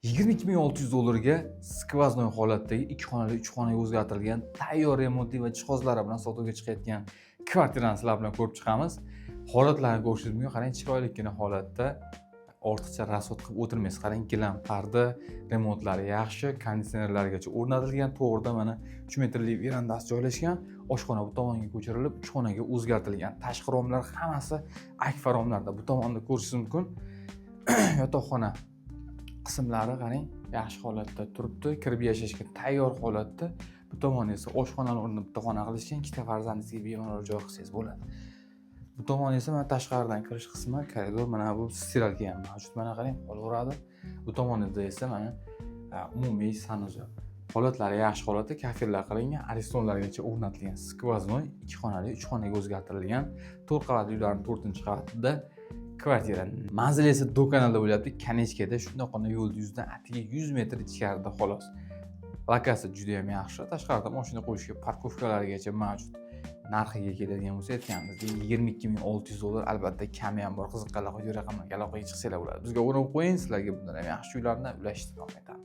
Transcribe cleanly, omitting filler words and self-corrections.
22 600 dollarga сквозной holatdagi ikki xonali uch xonaga o'zgartirilgan, tayyor remontli va jihozlari bilan sotuvga chiqayotgan kvartirani sizlar bilan ko'rib chiqamiz. Holatlarni ko'rishingiz mumkin. Qarang, chiroylikkina holatda, ortiqcha расход qilib o'tirmaysiz. Qarang, gilam, parda, remontlari yaxshi, konditsionerlargacha o'rnatilgan. To'g'rida mana 3 metrli verandasi joylashgan. Oshxona bu tomonga ko'chirilib, uch xonaga o'zgartirilgan. Tashqi romlar hammasi akfa romlarda. Bu tomonda ko'rishingiz mumkin, yotoqxona qismlari, qarang, yaxshi holatda turibdi, kirib yashashga tayyor holatda. Bu tomon esa oshxonani o'rnida bitta xona qilishgan, ikkita farzandingizga bemalol joy qilsangiz bo'ladi. Bu tomon esa mana tashqaridan kirish qismi, koridor, mana bu стиралка ham mavjud. Mana qarang, olaveradi. Bu tomonida esa mana umumiy санузел. Holatlari yaxshi holatda, kafellar qilingan, aristonlargacha o'rnatilgan, сквозной ikki xonali uch xonaga o'zgartirilgan, to'rt qavatli uylarning to'rtinchi qavatida kvartira. Manzil esa Do'konalda bo'lyapti, конечка da, shundoqqina yo'lni yuzidan atigi 100 metr ichkarida, xolos. Lokatsiya juda yam yaxshi, tashqarida mashina qo'yishga парковка largacha mavjud. Narxiga keladigan bo'lsak, aytganimizdek, 22 600 dollar. Albatta, kami ham bor. Qiziqqanlar quyidagi raqamlarga aloqaga chiqsanglar bo'ladi. Bizga obuna bo'lib qo'ying, sizlarga bundan ham yaxshi uylarni ulashishni davom etamiz.